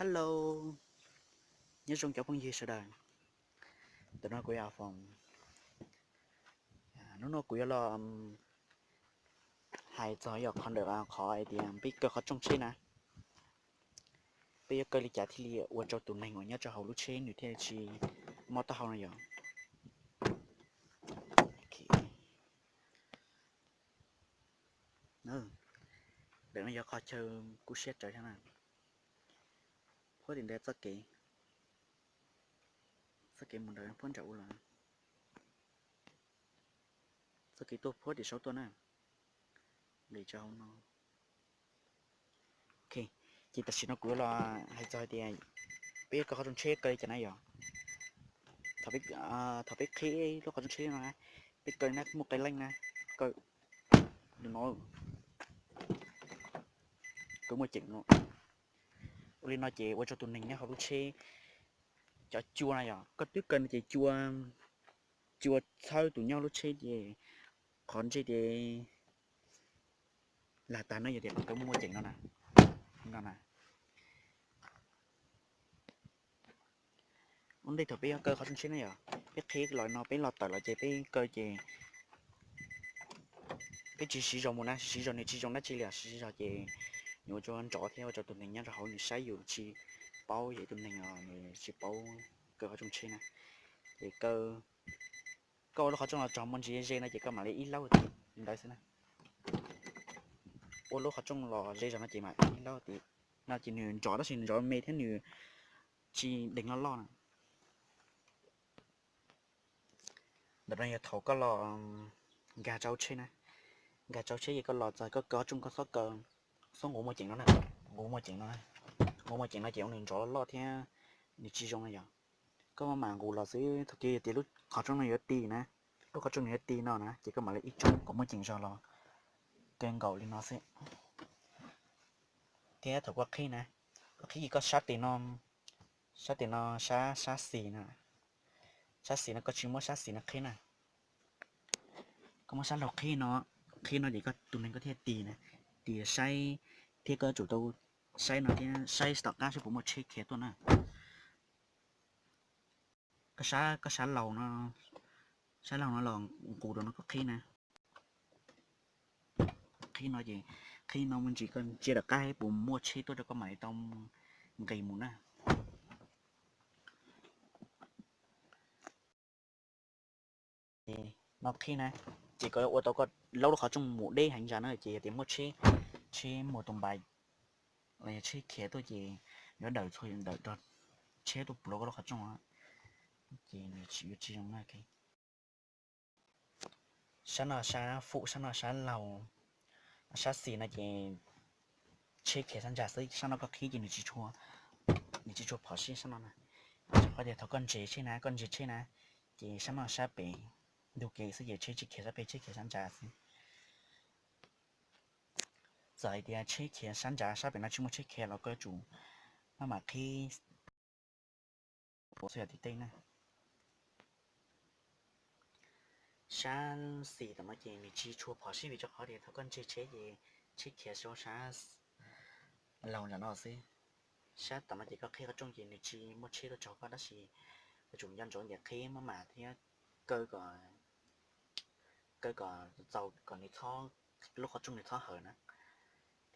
Hello, nyob zoo cov phooj ywg sawv daws. Tam no kuv yog Foom. Hnub no kuv yuav los hais txog yog qhov ntawm qhov hais tias peb kaw qhov rooj tsheb na, peb yuav kaw li cas thiaj li ua rau tus neeg uas nyob rau hauv lub tsheb nws thiaj li tsis mob taub hau no yog. Ntawm no yog qhov chaw kub siab rawv thiab na. Puab tim ntawd txoj kev, txoj kev mus ntawd puab nram ua los, txoj kev tuaj puab tim saud tuaj na, li rau hauv no. Ok, ces tam sim no kuv yuav los hais txog hais tias peb kaw qhov rooj tsheb kaw li cas na yog. Thaum peb qhib lub qhov rooj tsheb no na, peb kaw na muaj qee leej na, kaw li no, kaw muaj ceem no. Ua li no ces ua rau tus neeg nyob hauv lub tsheb, cov cua na yog koj twb kaw no ces cua, cua txhawb tus nyob lub tsheb ces qhov ntsej ces lag tag no yog tias kaw muaj muaj ceem no na. No na. Ua ntej thaum peb yuav kaw qhov rooj tsheb na yog, peb qhib los no peb los tawm los ces peb kaw ces peb tsis siv zog mus na, siv zog nws tsis zoo dab tsi li, siv zog ces nws ua rau nrov thiab ua rau tus neeg nyob rau hauv nws saib yus tsis paub, yog ib tug neeg nws tsis paub kaw qhov rooj tsheb na. Ces kaw, koj ua lub qhov rooj los txog muaj ntsis ze no ces koj mam li ib laub tim li ntawd xwb na. Ua lub qhov rooj los ze zog no ces mam ib laub tim no ces nws nrov tab sis nws nrov me thiab nws tsis deev loj loj na. Ntawm no yog thaum koj los nkag rau tsheb na, nkag rau tsheb ces koj los txog koj kaw qhov rooj koj txhob kaw, txhob nqus muaj ceem no na, nqus muaj ceem no, nqus muaj ceem no ces ua nws nrov loj loj thiab nws tsis zoo na yog. Koj maj mam nqus los xwb, thaum twg yog tias lub qhov rooj no yuav ti na, lub qhov rooj no yuav ti no na ces koj mam li ib tsoom kom muaj ceem zog los kaw nkaus li no xwb. Thiab thaum koj qhib na, koj qhib ces koj sab tes no, sab tes no sab, sab xis no, sab xis no koj tsis muab sab xis no qhib na. Koj muab sab laug qhib no, qhib no ces koj tus neeg koj thiaj tis na, tis saib, thiab koj yuav tsum tau saib no thiab saib tom qab saib puas muaj tsheb khiav tuaj na. Koj sab, koj sab laug no, sab laug no los nqus rau no koj qhib na. Qhib no ces, qhib no me ntsis koj ntsia tom qab puas muaj tsheb tuaj rau koj mam li tau nqis mus na. No qhib na, ces koj ua tau koj laub lub qhov rooj mus deb heev ntsa na ces yog tias muaj tsheb, tsheb mus tus npais los yog tsheb khiav tuaj ces yuav dawm txhua dawm rau tsheb tuaj pluav koj lub qhov rooj, ces nws tsis yuav tsis zoo na. Sab no sab fum, sab no sab laug, sab xis no ces tsheb khiav sab ntsa xwb, sab no koj qhib ces nws tsis tshua, nws tsis tshua phom sij sab no na. Qhov tias thaum koj ntses tsheb na, koj ntses tsheb na, ces sab no sab pem ntug kev xwb ces tsheb tsis khiav sab pem, tsheb khiav sab ntsa xwb. Txawm hais tias tsheb khiav sab ntsa, sab pem no tsis muaj tsheb khiav los koj yuav tsum maj mam qhib puav xwb yog tim tej na. Sab xis tom no ces nws tsis tshua phom sij vim rau qhov tias thaum koj ntses tsheb ces tsheb khiav rau sab laug ntawm no xwb. Sab tom no ces koj qhib qhov rooj ces nws tsis muaj tsheb tuaj tsaug koj tab sis yuav tsum nco ntsoov tias qhib maj mam thiab kaw kom, kaw kom txaus kom nws, lub qhov rooj nws txhob hawv na,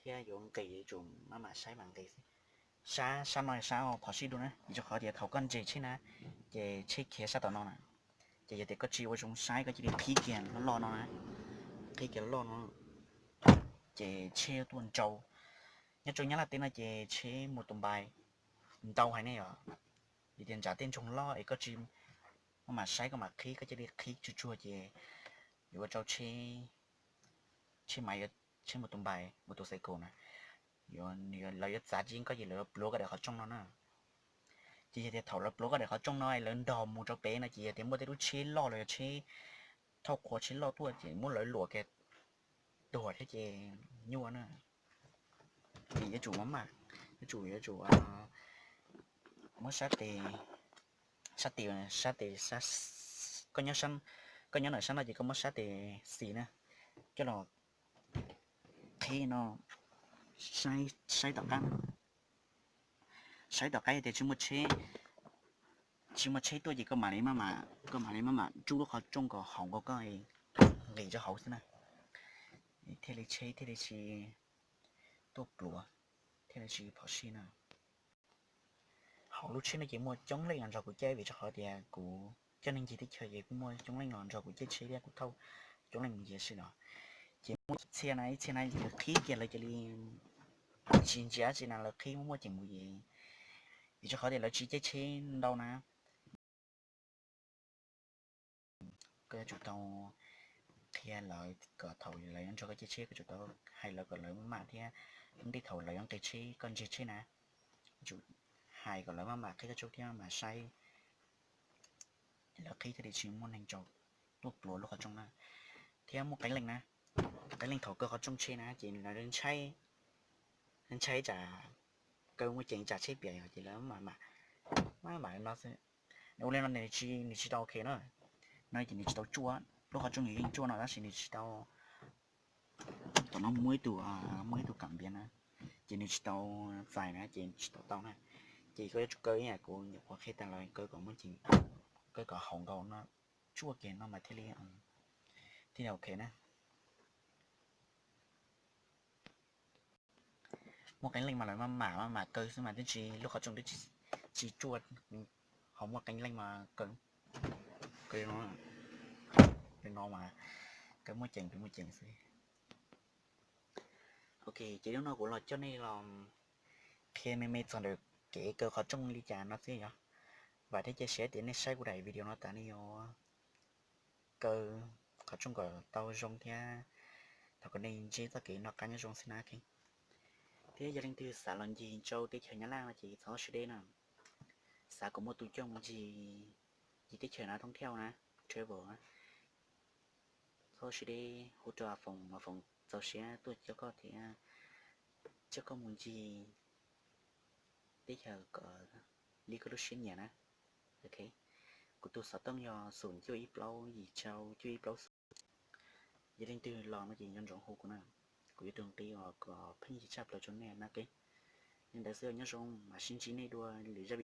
thiab yuav nqis yuav tsum maj mam saib mam nqis xwb. Sab, sab no sab phom sij dua na, vim rau qhov tias thaum koj ntses tsheb na, ces tsheb khiav sab tom no na, ces yog tias koj tsis ua zoo saib koj cia li qhib kiag loj loj no na, qhib kiag loj loj no, ces tsheb tuaj nrau. Nyob rau Nyab Laj teb no ces tsheb mus tus npais ntau heev ne yom, vim tias ntsam tej ntsoog loj es koj tsis maj mam saib koj mam qhib, koj cia li qhib tsuag tsuag ces yuav ua rau tsheb, tsheb maiv, tsheb mus tus npais mus tus xais kaus na, lawv yuav txav tsis yeej koj ces lawv yuav pluav koj daim qhov rooj no na. Ces yog tias thaum lawv pluav koj daim qhov rooj no lawv nrog mus rau pem no ces yog tias muaj tej lub tsheb loj los yog tsheb thauj qhua tsheb loj tuaj ces muab lawv luam kiag tuag thiab ces nyuaj na. Ces yuav tsum maj mam, yuav tsum, yuav tsum muab sab tes, sab tes, sab tes, koj nyob ntawm sab no ces koj muab sab tes xis na coj los qhib no, saib tom qab, saib tom qab yog tias tsis muaj tsheb, tsis muaj tsheb tuaj ces koj mam li maj mam, koj mam li maj mam rub lub qhov rooj kom haum nkaus koj nqis rau hauv xwb na, thiaj li tsheb thiaj li tsis tuaj pluav, thiaj li tsis phom sij na. Hauv lub tsheb no ces muaj coob leej los nrog kuv caij vim rau qhov tias kuv coj neeg ncig teb chaws ces kuj muaj coob leej los nrog kuv caij tsheb thiab kuv thauj coob leej mus ncig sib no. Ces muaj ib txhia na, ib txhia na lawv qhib kiag lawv cia li tsis ntsia tsi na, lawv qhib muaj muaj ceem mus ces vim rau qhov tias lawv tsis caij tsheb ntau na. Koj yuav tsum tau qhia lawv kom thaum lawv yuav nrog koj caij tsheb koj tsum tau hais lawv kom lawv maj mam thiab, ntej thaum lawv yuav nqis tsheb koj ntsia tsheb na, yuav tsum hais kom lawv maj mam qhib koj tsheb thiab maj mam saib lawv qhib thiaj li tsis muaj neeg tsaus tuaj pluav lub qhov rooj na. Thiab muaj qee leej na, qee leej thaum kaw qhov rooj tsheb na ces lawv ntshai, ntshai tsam kaw muaj ceem tsam tsheb piam ces lawv maj mam, maj mam no xwb. Ua li no nws tsis tau ok na, no ces nws tsis tau tsuaj, lub qhov rooj nws yeej tsuaj no tab sis nws tsis tau, tom no muaj ib tug, muaj ib tug kam npiav na, ces nws tsis tau txais na ces tsis tau tau na. Ces koj yuav tsum kaw ib yam kuv nyuam qhuav qhia tas lawm, kaw kom muaj ceem, kaw kom haum nkaus no, tsuaj kiag no mas thiaj li, thiaj li ok na. Muaj qee leej mas lawv maj mam maj mam kaw xwb mas twb tsis, lub qhov rooj twb tsis tsuaj, ho muaj qee leej mas kaw, kaw li no, li no mas kaw muaj ceem, kaw muaj ceem xwb. Ok, ces hnub no kuv los coj nej los qhia me me txog ntawm kev kaw qhov rooj li cas no xwb yog. Vam thiab cia siab tias nej saib kuv daim video no tas nej yuav kaw qhov rooj kom tau zoo thiab thov kom nej ntsib txoj kev noj qab nyob zoo xwb na. Thiab yog leej twg xav los ncig rau teb chaws Nyab Laj no ces txhob siv deb na, xav kom muaj tus coj mus ncig, ncig teb chaws na, thoob thiaj na, travel na, txhob siv deb, hu rau Foom mas Foom txaus siab tuaj coj koj thiab, coj koj mus ncig teb chaws kom li koj lub siab nyiam na. Ok, kuv tus xov tooj yog xoom cuaj ib plaub yim rau cuaj ib plaub xoom. Yog leej twg los no ces nco ntsoov hu kuv na, kuv yuav tus nqi uas kom pheej yig tshaj plaws rau nej na. Li ntawd xwb, nyob zoo, mam sib ntsib nej dua lwm zaj